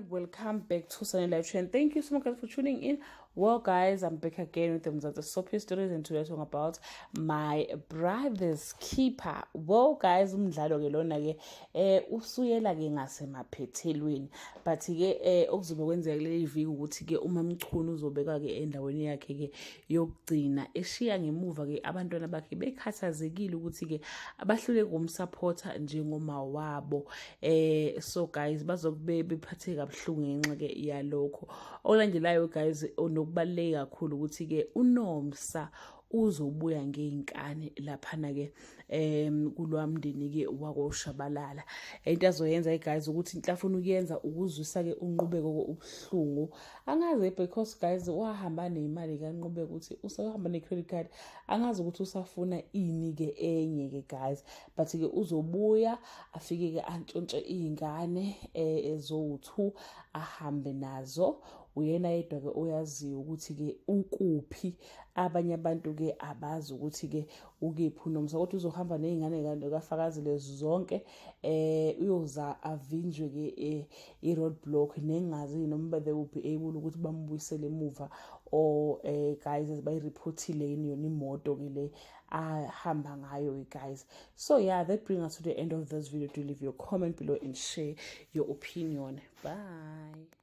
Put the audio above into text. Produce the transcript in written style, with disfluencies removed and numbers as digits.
Welcome back to Sunny Live Trend. Thank you so much guys for tuning in. Well guys, I'm back again with the Mzansi Soapie Stories and today talking about My Brother's Keeper. Well guys, umdlalo ke lona ke usuyela ke ngasemaphethelweni. But ke okuzobe kwenzeka kuleli viki ukuthi ke uma Mchunu uzobeka ke endaweni yakhe ke yokugcina eshiya ngemuva ke abantwana bakhe bekhathazekile ukuthi ke abahluleke ukumsupporta njengoma wabo. So guys, bazokube bephatheke kabuhlungu ngenxa ke yalokho. Okulandelayo guys, nokubaluleke kakhulu ukuthi ke uNomsa uzobuya ngey'nkani laphana ke kulwamndeni ke wakoShabalala. Into azoyenza guys ukuthi into afuna ukuyenza ukuzwisa ke uNqubeko ubuhlungu. Angazi because guys wahamba nemali kaNqubeko ukuthi usahamba ne-credit card, angazi ukuthi usafuna ini ke enye ke guys, but ke uzobuya afike ke antshontshe iy'ngane ezowu-2 ahambe nazo. Uyena yedwa ke oyaziyo ukuthi ke ukuphi, abanye abantu ke abazi ukuthi ke ukephi uNomsa, kodwa uzohamba ney'ngane kaFakazile zonke. Uyoza avinjwe ke i-road block nengazi noma they will be able ukuthi bambuyisele emuva or guys bayireportile yini yona imoto ke le ahamba ngayo guys. So yeah, that brings us to the end of this video. Do leave your comment below and share your opinion. Bye.